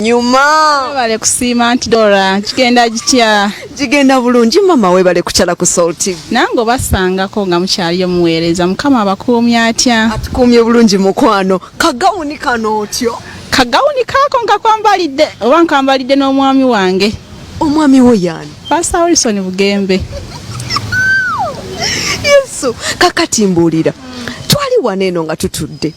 Nyuma. Webale kusiima nti Dora, kigenda gitya? Kigenda bulungi mama, webale kukyala ku Soul TV. Nange obasangako nga mukyaliyo muweereza. Mukama abakuumye atya? Atukuumye bulungi mukwano. Kagawuni kano otyo? Kagawuni kaako nkakwambalidde oba nkambalidde n'omwami wange. Omwami wo yaani? Pastor Wilson Bugembe. Yesu, kakati mbuulira. Twali wano eno nga tutudde.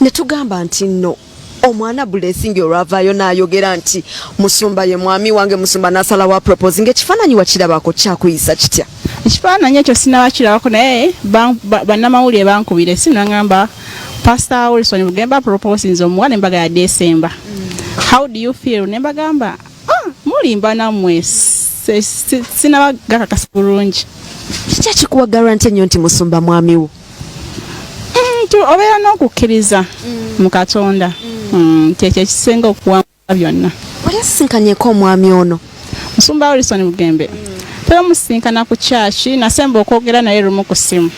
Ne tugamba nti nno omwana Blessing olwavaayo n'ayogera nti musumba ye mwami wange, musumba n'asalawo aproposing. Ekifaananyi wakirabako, kyakuyisa kitya? Ekifaananyi ekyo sinabakirabako, naye bannamawulire bankubira essimu nangamba, "Pastor Wilson Bugembe aproposinze omuwala embaga ya December. How do you feel?" Ne mbagamba, "Ah, mulimba nammwe, sinabagakakasa bulungi." Kiki ekikuwa guarantee ennyo nti musumba mwami wo? Obeera n'okukkiriza mu Katonda, kyekyo ekisinga okuwamba byonna. Wali asisinkanyeko omwami ono? Musumba Wilson Bugembe teramusinkana ku kyaki, nasemba okwogera naye lumu ku ssimu.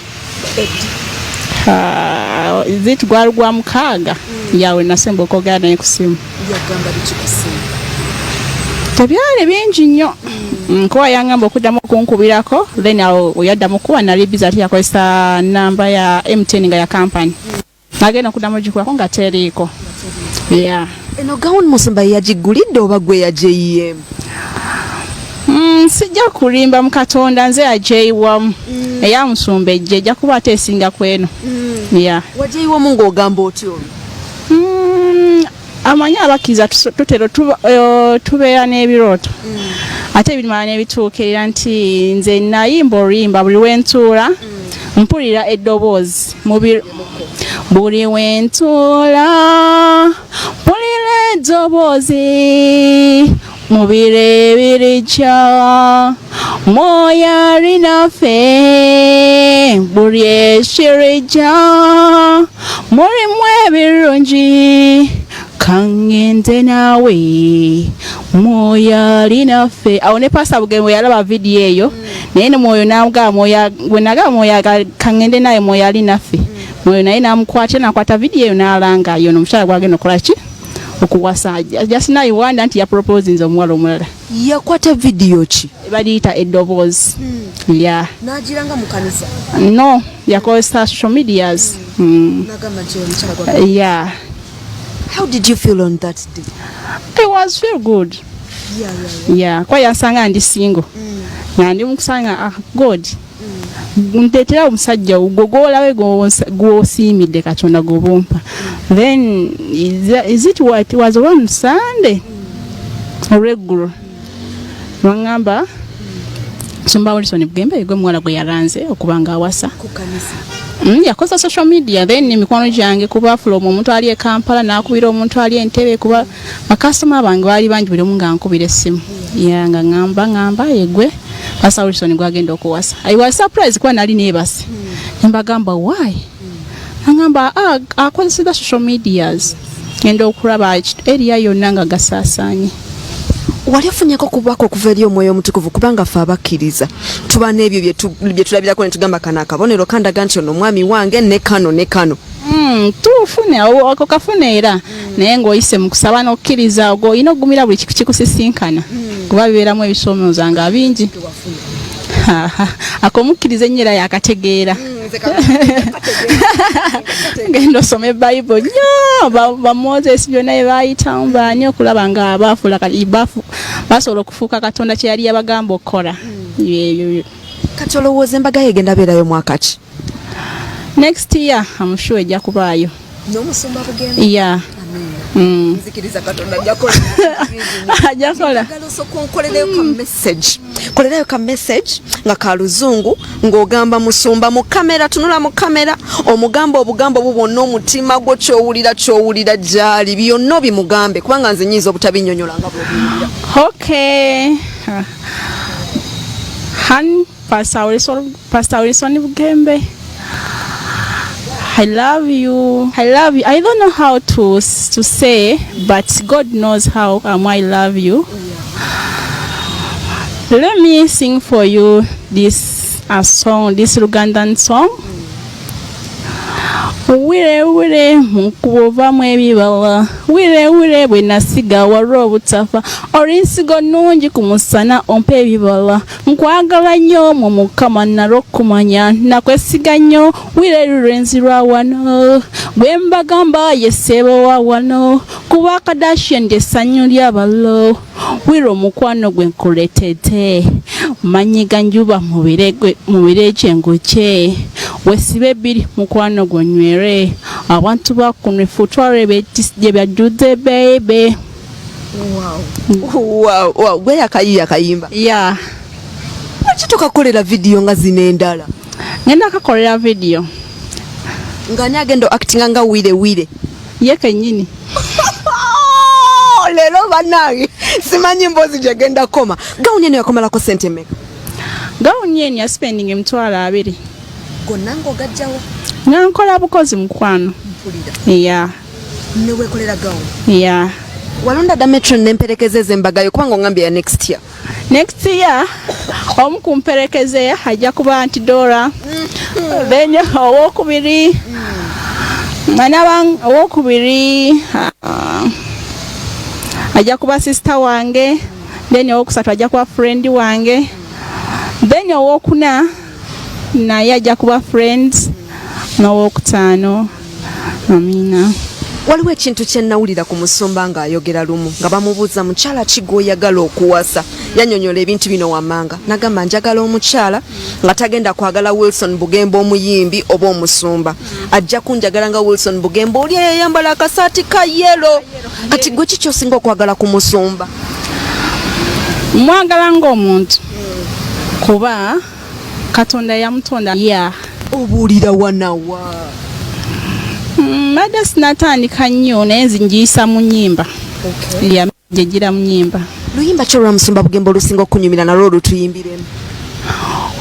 Ah, is it gwali gwa 6 yawe nasemba okwogera naye ku ssimu. Yagamba biki ku ssimu? Tebyali bingi nnyo. Kuba yangamba okuddamu okunkubirako, then awo yaddamu kuba nali busy, ate yakozesa namba ya MTN nga ya company, nagenda okuddamu ogikubako nga teriiko, yeah. Eno gawuni musumba ye yagigulidde oba gwe yagyeyiyemu? Sijja kulimba mu Katonda, nze yajeyiwamu. Eya musumba ejja ejja kuba ate esinga ku eno, yeah. Wagyeyiwamu ng'ogamba otya olwo? Amanyi abakkiriza tutera tubeera n'ebirooto, ate ebimala n'ebituukirira, nti nze nayimba oluyimba, buli wentuula mpulira eddoboozi buli wentuula mpulira eddoboozi mu biro ebirijja, Mwoyo ali naffe buli ekirijja, mulimu ebirungi, kaŋŋende naawe, Mwoyo ali naffe. Awo ne Pastor Bugembe bwe yalaba vidiyo eyo, naye ne Mwoyo n'amugamba, Mwoyo bwe nagamba, Mwoyo kaŋŋende naawe, Mwoyo ali naffe, Mwoyo naye n'amukwatira, n'akwata vidiyo eyo n'alanga yono omukyala gwagenda okukola ki, okuwasa. Just now I wonder nti yaproposinze omuwala omulala. Yakwata vidiyo ki? Baliyita eddoboozi, yeah. N'agiranga mu kanisa? No, yakozesa social medias. N'agamba nti omukyala gwa Yeah. How did you feel on that day? It was feel good. Yeah, kuba yansanga ndi single, nga ndi mukusanga, ah, God nteetera omusajja gwe gwolabe gw'osiimidde Katonda gw'obumpa. Then is it what was on Sunday olweggulo lwaŋŋamba Musumba Wilson Bugembe gwe muwala gwe yalanze okuba nga awasa. Ku kanisa? Yakozesa social media, then emikwano gyange, kuba from omuntu ali e Kampala n'akubira omuntu ali Entebe, kuba bakasitoma bange baali bangi, buli omu nga nkubira essimu ya nga ŋŋamba yegwe Pastor Wilson gwagenda okuwasa. I was surprised kuba nali neebase. Nembagamba, "Why?" Aŋŋamba, "Ah, akozeseza social medias." Ngenda okulaba area yonna nga gasaasaanye. Wali ofunyeko kubaka okuva eri Omwoyo Omutukuvu? Kubanga ffe abakkiriza tuba n'ebyo bye tulabirako ne tugamba, kano akabonero kandaga nti ono omwami wange, ne kano ne kano. Tufune ako kafune era, naye ng'oyise mu kusaba n'okkiriza, ogwo olina okugumira buli kikusisinkana, kuba bibeeramu ebisoomooza nga bingi. Akomukkiriza ennyo era yakategeera. Genda osome Bayibuli nnyo, ba Moses byonna bye bayitamu, baani okulaba nga bafuula basobola okufuuka Katonda kye yali yabagamba okukola. Ebyo. Kati olowooza embaga ye egenda beerayo mwaka ki? Next year, I'm sure ejja kubaayo. N'omusumba Bugembe? Yeah. Nzikiriza Katonda ajja Ajja kola. Osooka onkolerayo ka message, kolerayo ka message nga ka Luzungu, ng'ogamba musumba mu kamera, tunula mu kamera, omugamba obugambo bwo bwonna, omutima gwo kyowulira gyali, byonna obimugambe, kubanga nze nyinza obutabinyonyola nga bw'obiwulira. Okay. Han, Pastor Wilson Bugembe. I love you. I love you. I don't know how to say, but God knows how I love you. Let me sing for you this a song, this Ugandan song. Wire wire mukuba ovamu ebibala, wire wire bwe nasiga wali obutafa. Oli nsigo nnungi ku musana ompa ebibala. Nkwagala nnyo mu Mukama nalwo okumanya nakwesiga nnyo. Wire lulwenzi lwa wano gwe mbagamba ye ssebo wa wano, kuba Kardashian lye ssanyu ly'abalo. Wire omukwano gwe nkuleetedde manyi ga njuba mu bire kyengukye, wesibe ebbiri mukwano gwe onywere, abantu bakuno effutwale gye byajjudde baby. Wow, gwe yakayiya kayimba? Yeah. Lwaki tokakolera vidiyo nga zino endala? Ngenda kakolera vidiyo. Nga ani agenda actinga nga Wire Wire? Ye kennyini. Leero bannange simanyi mboozi gyegenda koma. Gawuni eno yakomalako sente meka? Gawuni eno yaspending 20,000. Gonna ng'ogajjawo? Nga nkola bukozi, mukwano. Mpulira. Yeah. Neweekolera gawuni? Yeah. Walonda dda matron n'emperekeza ez'embagayo, kubanga ongambye ya next year? Next year omu ku mperekeze ajja kuba nti Dora, then owokubiri anaba owokubiri ajja kuba sister wange, then owokusatu ajja kuba friend wange, then owokuna naye ajja kuba friend, n'owokutaano Amina. Waliwo ekintu kye nnawulira ku musumba ng'ayogera lumu nga bamubuuza, "Mukyala ki gw'oyagala okuwasa?" Yannyonnyola ebintu bino wammanga, nagamba, "Njagala omukyala nga tagenda kwagala Wilson Bugembe omuyimbi oba omusumba, ajja kunjagala nga Wilson Bugembe oli eyayambala akasaati ka yellow." Kati gwe ki kyosinga okwagala ku musumba? Mwagala ng'omuntu, kuba Katonda yamutonda ya. Obuulira wanawa? Mbadde sinatandika nnyo, naye nzi ngiyisa mu nnyimba ya gyegira mu nnyimba. Luyimba ki olwa musumba Bugembe olusinga okunyumira nalwo olutuyimbiremu?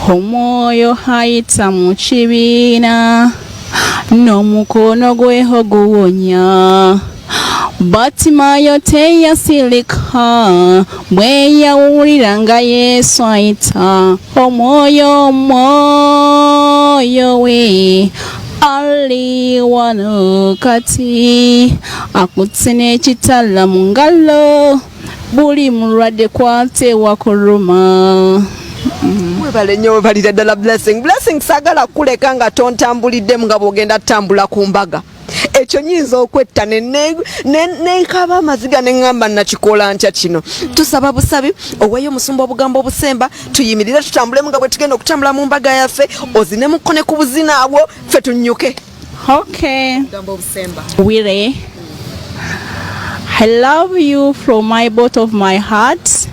Omwoyo ayita mu kibiina n'omukono gwe oguwonya. Batimayo teyasirika bwe yawulira nga Yesu ayita. Omwoyo, omwoyo we ali wano kati, akutte n'ekitala mu ngalo, buli mulwadde kwate wakuluma. Webale nnyo, webalira ddala. Blessing, Blessing, saagala kuleka nga tontambuliddemu nga bw'ogenda tutambula ku mbaga. Ekyo nyinza okwetta nenkaaba amaziga neŋŋamba, "Nakikola ntya kino?" Tusaba busabi oweeyo omusumba obugambo obusemba, tuyimirire tutambulemu nga bwe tugenda okutambula mu mbaga yaffe, ozinemuko ne ku buzina bwo, ffe tunnyuke. Okay. Obugambo obusemba. Willie, I love you from my bottom of my heart.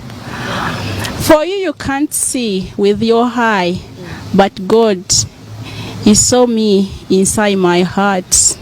For you, you can't see with your eye, but God, He saw me inside my heart.